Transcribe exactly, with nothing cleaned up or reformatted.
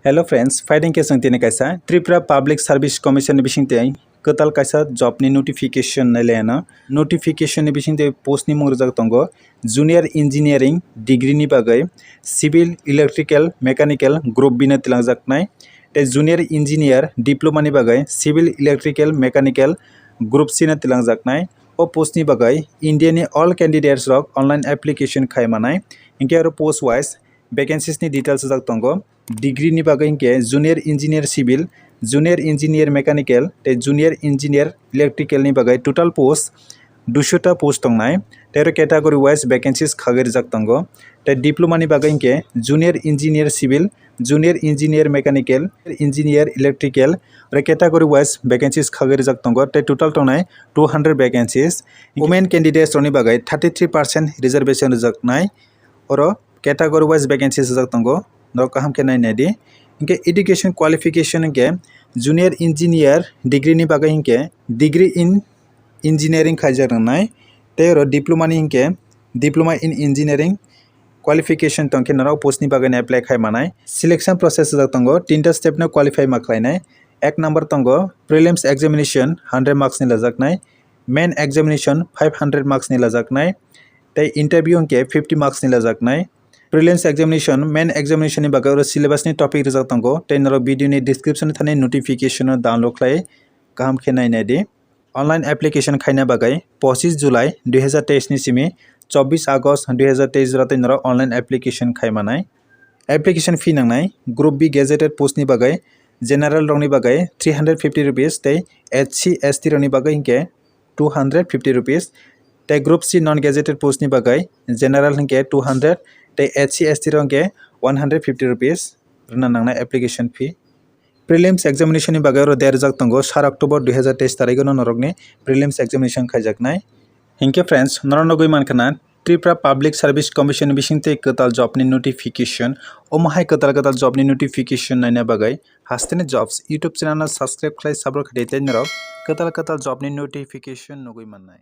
Hello friends, phaideng khe chwng tini kaisa Tripura Public Service Commission ni bisingtwi kwtal kaisa job ni notification nailaiano. Notification ni bisingtwi post ni mung rijak tongo Junior Engineering degree ni bagwi Civil, Electrical, Mechanical Group B no twlangjaknai, tei Junior Engineer Diploma ni bagwi Civil, Electrical, Mechanical Group C no twlangjaknai. O post ni bagwi India ni all candidates rok online application khai manai. Hinkhe oro post wise vacancies ni details rijak tongo. Degree ni bagwi hinkhe Junior Engineer Civil, Junior Engineer Mechanical tei Junior Engineer Electrical ni bagwi total post duiso ta post tongnai. Tei oro category wise vacancies khagwi rijak tongo. Tei Diploma ni bagwi hinkhe Junior Engineer Civil, Junior Engineer Mechanical, Engineer Electrical, oro category wise vacancies khagwi rijak tongo. Tei total tongnai two hundred vacancies. Women candidates rokni bagwi thirty three percent reservation rijaknai. Oro category wise vacancies rijak tongo, norok kaham khe nai nai di. Hinkhe education qualification hinkhe Junior Engineer degree ni bagwi hinkhe Degree in Engineering khaijak rwnai, tei oro Diploma ni hinkhe Diploma in Engineering qualification tongkhe norok post ni bagwi apply khai manai. Selection process rijak tongo, tinta step no qualify ma khlainai. Ek number tongo prelims examination hundred marks ni lajaknai, main examination five hundred marks ni lajaknai, tei interview hinkhe fifty marks ni lajaknai. Prelims examination, main examination ni bagwi oro syllabus ni topic rijak tongo, tei norok video ni description ni thani notification no download khlai kaham khe nai nai di. Online application khaina bagwi pochis July dui hazar teis ni simi chobbish August dui hazar teis jora tei norok online application khai manai. Application fee nangnai Group B gazetted post ni bagwi, general rokni bagwi three hundred fifty rupees tei S C S T rokni bagwi hinkhe two hundred fifty rupees, tei Group C non gazetted post ni bagwi general hinkhe two hundred tei S C S T rok hinkhe one hundred fifty rupees rwna nangnai application fee. Prelims examination ni bagwi oro date rijak tongo sat October dui hazar teis tarikh no norokni prelims examination khaijaknai. Hinkhe friends, norok nugwi mankha na Tripura Public Service Commission ni bisingtwi kwtal job ni notification. Omo hai kwtal kwtal job ni notification naina bagwi Hasteni Jobs YouTube channel no subscribe khlai sabro khe tei norok kwtal kwtal job ni notification nugwi mannai.